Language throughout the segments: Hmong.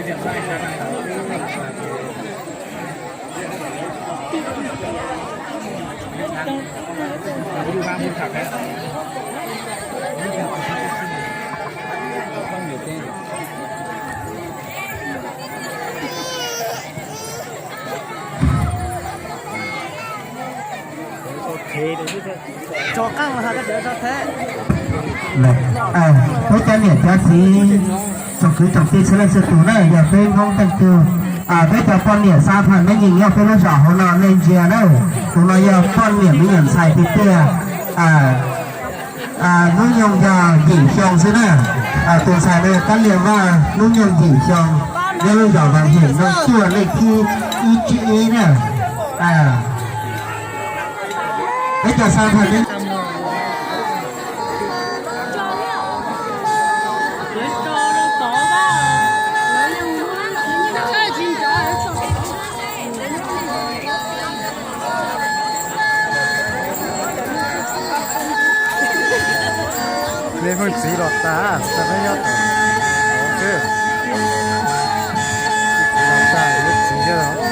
Peb cov niam cov txiv, tsoom kwv tsoom tij txhua leej txhua tus na, yog peb Hmoob tej tug, peb cov poj niam xab pham me nyuam nyob peb lub zos hauv no nej ntsia na, tus no yog poj niam me nyuam ntxhais tiag tiag. Hnub nyoog yog yim xyoo xwb na. Tus ntxhais no yog Kab Liam Vaj, hnub nyoog yim xyoo, nyob lub zos Vaj Hem, nyoog cuaj, lej thib ib tsib ib na. Peb cov xab pham me Nej pheej txiv los tas, peb nyob tom xwb. Txiv los tas, peb txiv thiab los.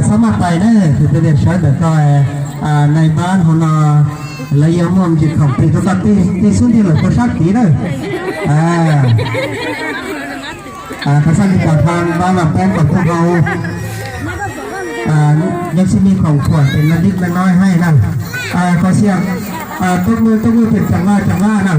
Xob maj pais na, tus twg sawv ntawm ko, nai npab hauv no lawv yuav muaj ntsis khoom tig rau koj, tig xub ntiag lawm rau sab tid na. Thov sab tig kom thab npab los poob kom poob hau. Yo xij me khoom khuam ces no dib me no haij na. Kho xiab, tuaj muaj tuaj muaj pem tseem vaj tseem vaj na.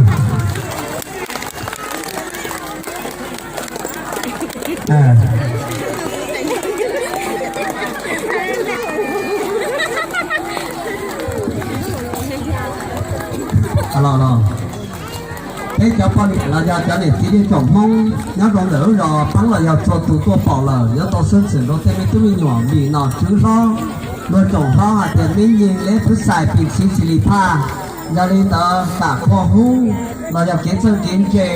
Peb cov poj niam los yog cov niam txiv tsoom Hmoob nyob rau ntawm lub zos Pab los yog txhua tus tuaj pom lawm yuav tau xwb txwm rau tej me tub me nyuam vim nom tswv hlob, luag tsoom hlob hais tias me nyuam leb phwb xais pim txiv xis li phaj. Yog li ntawd kam qhua hub los yog kev txawj kev ntse,